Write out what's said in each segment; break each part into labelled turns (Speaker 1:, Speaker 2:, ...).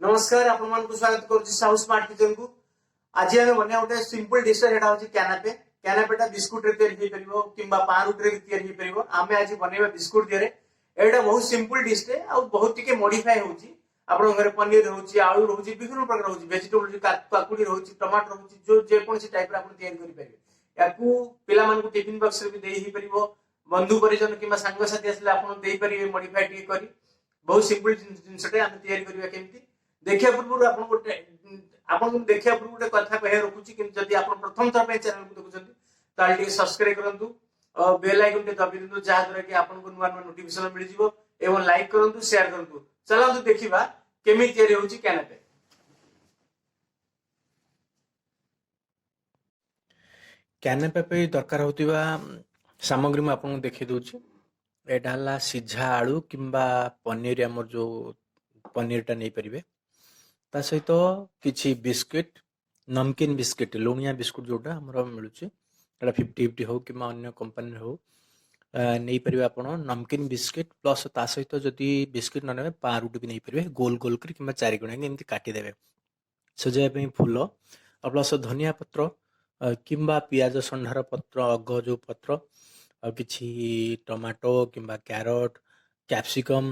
Speaker 1: ନମସ୍କାର, ଆପଣମାନଙ୍କୁ ସ୍ୱାଗତ କରୁଛି ସାହୁ ସ୍ମାର୍ଟ କିଚେନକୁ। ଆଜି ଆମେ ବନେଇବା ଗୋଟେ ସିମ୍ପଲ ଡିଶ, ସେଟା ହଉଛି କ୍ୟାନାପେ। କ୍ୟାନାପେଟା ବିସ୍କୁଟରେ ତିଆରି ହେଇପାରିବ କିମ୍ବା ପାଉଁରୁଟିରେ ବି ତିଆରି ହେଇପାରିବ। ଆମେ ଆଜି ବନେଇବା ବିସ୍କୁଟ ଦିହରେ। ଏଇଟା ବହୁତ ସିମ୍ପଲ ଡିଶଟେ ଆଉ ବହୁତ ଟିକେ ମଡିଫାଏ ହଉଛି। ଆପଣଙ୍କ ଘରେ ପନିର ରହୁଛି, ଆଳୁ ରହୁଛି, ବିଭିନ୍ନ ପ୍ରକାର ରହୁଛି, ଭେଜିଟେବଲ, କାକୁଡି ରହୁଛି, ଟମାଟୋ ରହୁଛି, ଯୋଉ ଯେକୌଣସି ଟାଇପର ଆପଣ ତିଆରି କରିପାରିବେ। ୟାକୁ ପିଲାମାନଙ୍କୁ ଟିଫିନ ବକ୍ସରେ ବି ଦେଇ ହେଇପାରିବ। ବନ୍ଧୁ ପରିଜନ କିମ୍ବା ସାଙ୍ଗସାଥି ଆସିଲେ ଆପଣ ଦେଇପାରିବେ ମଡିଫାଏ ଟିକେ କରି। ବହୁତ ସିମ୍ପଲ ଜିନିଷଟେ ଆମେ ତିଆରି କରିବା କେମିତି ଦେଖିବା ପୂର୍ବରୁ ଆପଣ ଗୋଟେ ଆପଣଙ୍କୁ ଦେଖିବା ପୂର୍ବରୁ ଗୋଟେ କଥା କହିବା ରଖୁଛି। କିନ୍ତୁ ଯଦି ଆପଣ ପ୍ରଥମ ଥର ପାଇଁ ଚ୍ୟାନେଲକୁ ଦେଖୁଛନ୍ତି, ତାହେଲେ ଟିକେ ସବସ୍କ୍ରାଇବ କରନ୍ତୁ, ବେଲ୍ ଆଇକନ୍ ଟିକେ ଦବି ଦିଅନ୍ତୁ, ଯାହାଦ୍ୱାରା କି ଆପଣଙ୍କୁ ନୂଆ ନୂଆ ନୋଟିଫିକେସନ ମିଳିଯିବ ଏବଂ ଲାଇକ୍ କରନ୍ତୁ, ସେୟାର କରନ୍ତୁ। ଚାଲନ୍ତୁ ଦେଖିବା କେମିତି ତିଆରି ହଉଛି କ୍ୟାନାପେ।
Speaker 2: କ୍ୟାନାପେ ପାଇଁ ଦରକାର ହେଉଥିବା ସାମଗ୍ରୀ ମୁଁ ଆପଣଙ୍କୁ ଦେଖାଇ ଦେଉଛି। ଏଇଟା ହେଲା ସିଝା ଆଳୁ କିମ୍ବା ପନିର, ଆମର ଯେଉଁ ପନିରଟା ନେଇପାରିବେ। ତା ସହିତ କିଛି ବିସ୍କିଟ୍, ନମକିନ୍ ବିସ୍କିଟ୍, ଲୁଣିଆ ବିସ୍କୁଟ୍ ଯେଉଁଟା ଆମର ମିଳୁଛି, ସେଇଟା 50-50 ହଉ କିମ୍ବା ଅନ୍ୟ କମ୍ପାନୀର ହଉ, ନେଇପାରିବେ ଆପଣ ନମକିନ୍ ବିସ୍କିଟ୍। ପ୍ଲସ୍ ତା ସହିତ ଯଦି ବିସ୍କିଟ୍ ନ ନେବେ, ପାଉଁରୁଟି ବି ନେଇପାରିବେ। ଗୋଲ ଗୋଲ କରି କିମ୍ବା ଚାରିକଣିଆ ଏମିତି କାଟିଦେବେ। ସଜାଇବା ପାଇଁ ଫୁଲ ଆଉ ପ୍ଲସ୍ ଧନିଆ ପତ୍ର କିମ୍ବା ପିଆଜ ସଣ୍ଢାର ପତ୍ର, ଅଗ ଯେଉଁ ପତ୍ର, ଆଉ କିଛି ଟମାଟୋ କିମ୍ବା କ୍ୟାରଟ୍, କ୍ୟାପ୍ସିକମ୍,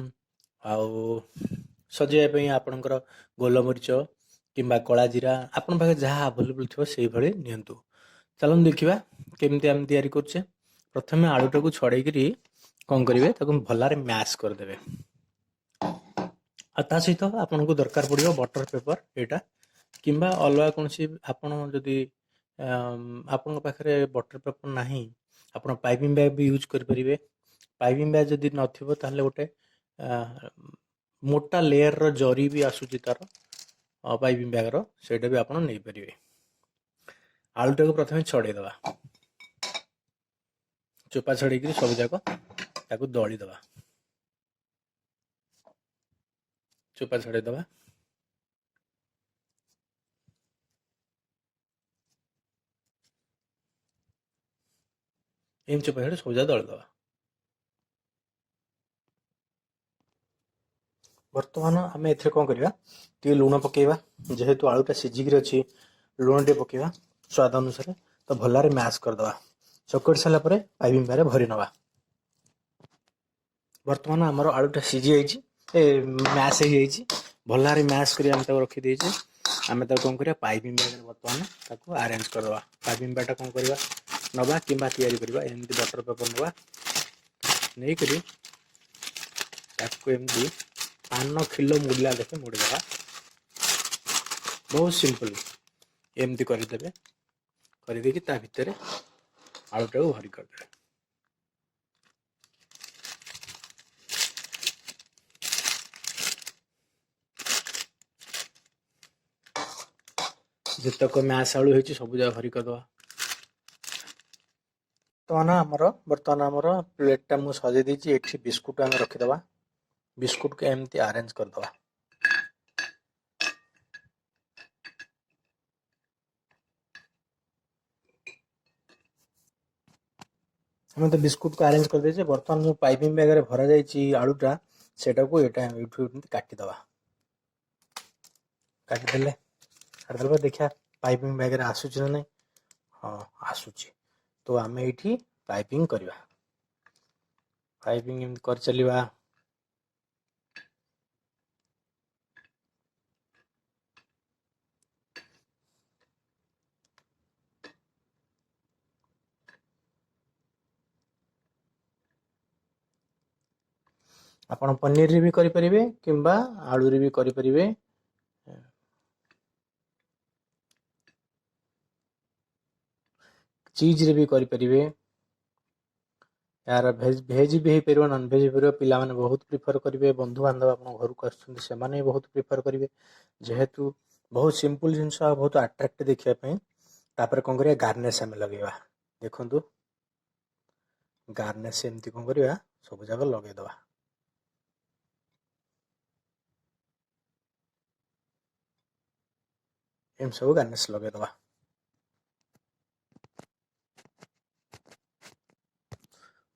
Speaker 2: ଆଉ ସଜେଇବା ପାଇଁ ଆପଣଙ୍କର ଗୋଲମରିଚ କିମ୍ବା କଳା ଜିରା, ଆପଣଙ୍କ ପାଖରେ ଯାହା ଆଭେଲେବୁଲ୍ ଥିବ ସେଇଭଳି ନିଅନ୍ତୁ। ଚାଲନ୍ତୁ ଦେଖିବା କେମିତି ଆମେ ତିଆରି କରୁଛେ। ପ୍ରଥମେ ଆଳୁଟାକୁ ଛଡ଼େଇକିରି କ'ଣ କରିବେ, ତାକୁ ଭଲରେ ମ୍ୟାସ୍ କରିଦେବେ। ଆଉ ତା ସହିତ ଆପଣଙ୍କୁ ଦରକାର ପଡ଼ିବ ବଟର ପେପର ଏଇଟା କିମ୍ବା ଅଲଗା କୌଣସି। ଆପଣ ଯଦି ଆପଣଙ୍କ ପାଖରେ ବଟର ପେପର ନାହିଁ, ଆପଣ ପାଇପିଂ ବ୍ୟାଗ୍ ବି ୟୁଜ୍ କରିପାରିବେ। ପାଇପିଂ ବ୍ୟାଗ୍ ଯଦି ନଥିବ, ତାହେଲେ ଗୋଟେ ମୋଟା ଲେୟରର ଜରି ବି ଆସୁଛି ତାର ପାଇପିଂ ବ୍ୟାଗ୍ର, ସେଇଟା ବି ଆପଣ ନେଇପାରିବେ। ଆଳୁଟାକୁ ପ୍ରଥମେ ଛଡ଼େଇଦେବା। ଚୋପା ଛଡ଼େଇକିରି ସବୁଯାକ ତାକୁ ଦଳିଦେବା। ଚୋପା ଛଡ଼େଇଦେବା। ଏମିତି ଚୋପା ଛଡ଼େଇ ସବୁଯାକ ଦଳିଦେବା। ବର୍ତ୍ତମାନ ଆମେ ଏଥିରେ କ'ଣ କରିବା? ଟିକେ ଲୁଣ ପକାଇବା। ଯେହେତୁ ଆଳୁଟା ସିଝିକିରି ଅଛି, ଲୁଣ ଟିକେ ପକାଇବା ସ୍ୱାଦ ଅନୁସାରେ। ତ ଭଲରେ ମ୍ୟାସ୍ କରିଦେବା। ଚକଟି ସାରିଲା ପରେ ପାଇପିଂ ବ୍ୟାଗରେ ଭରି ନେବା। ବର୍ତ୍ତମାନ ଆମର ଆଳୁଟା ସିଝି ଯାଇଛି, ଏ ମ୍ୟାସ୍ ହେଇଯାଇଛି। ଭଲରେ ମ୍ୟାସ୍ କରି ଆମେ ତାକୁ ରଖିଦେଇଛେ। ଆମେ ତାକୁ କ'ଣ କରିବା? ପାଇପିଂ ବ୍ୟାଗରେ ବର୍ତ୍ତମାନ ତାକୁ ଆରେଞ୍ଜ କରିଦେବା। ପାଇପିଂ ବ୍ୟାଗଟା କ'ଣ କରିବା, ନେବା କିମ୍ବା ତିଆରି କରିବା। ଏମିତି ବଟର ପେପର ନେବା, ନେଇକରି ତାକୁ ଏମିତି ପାନ ଖିଲ ମୁଡ଼ିଲା ଦେଖେ ମୁଡ଼ିଦେବା। ବହୁତ ସିମ୍ପଲ। ଏମିତି କରିଦେବେ। କରିଦେଇକି ତା ଭିତରେ ଆଳୁଟାକୁ ଭରି କରିଦେବେ। ଯେତକ ମ୍ୟାସ୍ ଆଳୁ ହେଇଛି, ସବୁ ଯାକ ଭରି କରିଦେବା। ବର୍ତ୍ତମାନ ଆମର ପ୍ଲେଟଟା ମୁଁ ସଜେଇ ଦେଇଛି। ଏଠି ବିସ୍କୁଟ ଆମେ ରଖିଦେବା। ବିସ୍କୁଟକୁ ଏମିତି ଆରେଞ୍ଜ କରିଦେବା। ଆମେ ତ ବିସ୍କୁଟକୁ ଆରେଞ୍ଜ କରିଦେଇଛେ। ବର୍ତ୍ତମାନ ଯେଉଁ ପାଇପିଂ ବ୍ୟାଗରେ ଭରା ଯାଇଛି ଆଳୁଟା, ସେଇଟାକୁ ଏଇଟା ଏଇଠୁ ଏମିତି କାଟିଦେବା। କାଟିଦେଲେ, କାଟିଦେଲା ପରେ ଦେଖିବା ପାଇପିଂ ବ୍ୟାଗରେ ଆସୁଛି ନା ନାହିଁ। ହଁ, ଆସୁଛି। ତ ଆମେ ଏଇଠି ପାଇପିଂ କରିବା। ପାଇପିଂ ଏମିତି କରିଚାଲିବା। ଆପଣ ପନିରରେ ବି କରିପାରିବେ କିମ୍ବା ଆଳୁରେ ବି କରିପାରିବେ। ଚିଜ୍ରେ ବି କରିପାରିବେ। ଏହାର ଭେଜ୍ ଭେଜ୍ ବି ହେଇପାରିବ, ନନ୍ ଭେଜ୍ ହେଇପାରିବ। ପିଲାମାନେ ବହୁତ ପ୍ରିଫର କରିବେ। ବନ୍ଧୁବାନ୍ଧବ ଆପଣଙ୍କ ଘରକୁ ଆସୁଛନ୍ତି, ସେମାନେ ବି ବହୁତ ପ୍ରିଫର କରିବେ, ଯେହେତୁ ବହୁତ ସିମ୍ପଲ ଜିନିଷ ଆଉ ବହୁତ ଆଟ୍ରାକ୍ଟିଭ ଦେଖିବା ପାଇଁ। ତାପରେ କ'ଣ କରିବା? ଗାର୍ନିସ୍ ଆମେ ଲଗେଇବା। ଦେଖନ୍ତୁ, ଗାର୍ନିସ୍ ଏମିତି କ'ଣ କରିବା, ସବୁ ଯାକ ଲଗେଇଦେବା। ଏମିତି ସବୁ ଗାର୍ନିସ୍ ଲଗେଇଦେବା।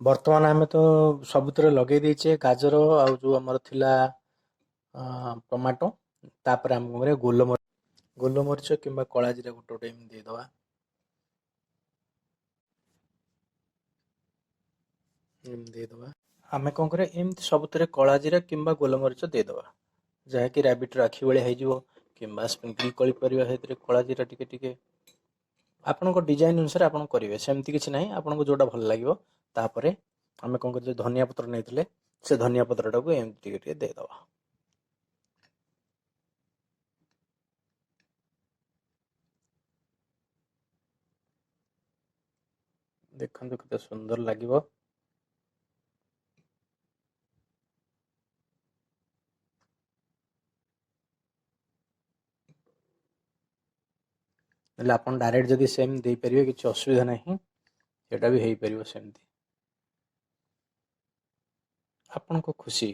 Speaker 2: ବର୍ତ୍ତମାନ ଆମେ ତ ସବୁଥିରେ ଲଗେଇ ଦେଇଛେ, ଗାଜର ଆଉ ଯେଉଁ ଆମର ଥିଲା ଟମାଟୋ। ତାପରେ ଆମେ କଣ କରିବା, ଗୋଲମରିଚ କିମ୍ବା କଳା ଜିରା ଗୋଟେ ଗୋଟେ ଏମିତି ଦେଇଦେବା। ଏମିତି ଦେଇଦେବା। ଆମେ କଣ କରିବା, ଏମିତି ସବୁଥିରେ କଳା ଜିରା କିମ୍ବା ଗୋଲମରିଚ ଦେଇଦେବା, ଯାହାକି ରାବିଟ୍ର ଆଖି ଭଳିଆ ହେଇଯିବ, କିମ୍ବା ସ୍ପ୍ରିଙ୍କଲ୍ କରିପାରିବା ସେଥିରେ କଳା ଜିରା ଟିକେ ଟିକେ। ଆପଣଙ୍କ ଡିଜାଇନ୍ ଅନୁସାରେ ଆପଣ କରିବେ, ସେମିତି କିଛି ନାହିଁ, ଆପଣଙ୍କୁ ଯେଉଁଟା ଭଲ ଲାଗିବ। ତାପରେ ଆମେ କଣ କରିବା, ଧନିଆ ପତ୍ର ନେଇଥିଲେ ସେ ଧନିଆ ପତ୍ରଟାକୁ ଏମିତି ଟିକେ ଟିକେ ଦେଇଦେବା। ଦେଖନ୍ତୁ କେତେ ସୁନ୍ଦର ଲାଗିବ। ହେଲେ ଆପଣ ଡାଇରେକ୍ଟ ଯଦି ସେମ୍ ଦେଇପାରିବେ, କିଛି ଅସୁବିଧା ନାହିଁ, ସେଇଟା ବି ହେଇପାରିବ ସେମିତି, ଆପଣଙ୍କ ଖୁସି।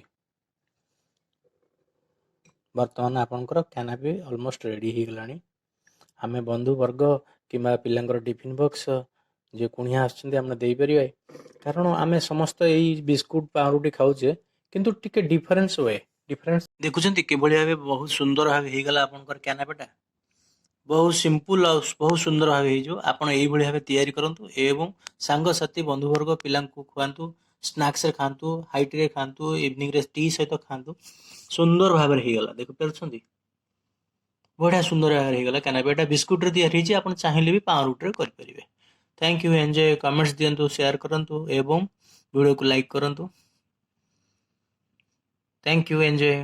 Speaker 2: ବର୍ତ୍ତମାନ ଆପଣଙ୍କର କ୍ୟାନାପି ଅଲମୋଷ୍ଟ ରେଡ଼ି ହେଇଗଲାଣି। ଆମେ ବନ୍ଧୁବର୍ଗ କିମ୍ବା ପିଲାଙ୍କର ଟିଫିନ୍ ବକ୍ସ, ଯିଏ କୁଣିଆ ଆସୁଛନ୍ତି, ଆମେ ଦେଇପାରିବା। କାରଣ ଆମେ ସମସ୍ତେ ଏଇ ବିସ୍କୁଟ ପାଉଁରୁଟି ଖାଉଛେ, କିନ୍ତୁ ଟିକେ ଡିଫରେନ୍ସ we difference. ଦେଖୁଛନ୍ତି କିଭଳି ଭାବେ ବହୁତ ସୁନ୍ଦର ଭାବେ ହେଇଗଲା ଆପଣଙ୍କର କ୍ୟାନାପେଟା। ବହୁତ ସିମ୍ପଲ୍ ଆଉ ବହୁତ ସୁନ୍ଦର ଭାବେ ହେଇଯିବ। ଆପଣ ଏଇଭଳି ଭାବେ ତିଆରି କରନ୍ତୁ ଏବଂ ସାଙ୍ଗସାଥି, ବନ୍ଧୁବର୍ଗ, ପିଲାଙ୍କୁ ଖୁଆନ୍ତୁ, ସ୍ନାକ୍ସରେ ଖାଆନ୍ତୁ, ହାଇଟିରେ ଖାଆନ୍ତୁ, ଇଭିନିଂରେ ଟି ସହିତ ଖାଆନ୍ତୁ। ସୁନ୍ଦର ଭାବରେ ହେଇଗଲା, ଦେଖିପାରୁଛନ୍ତି, ବଢ଼ିଆ ସୁନ୍ଦର ଭାବରେ ହେଇଗଲା କ୍ୟାନାପେ। ଏଇଟା ବିସ୍କୁଟରେ ତିଆରି ହେଇଛି, ଆପଣ ଚାହିଁଲେ ବି ପାଉଁରୁଟିରେ କରିପାରିବେ। Thank you, enjoy. Comments ଦିଅନ୍ତୁ, ସେୟାର କରନ୍ତୁ ଏବଂ ଭିଡ଼ିଓକୁ ଲାଇକ୍ କରନ୍ତୁ। Thank you, enjoy.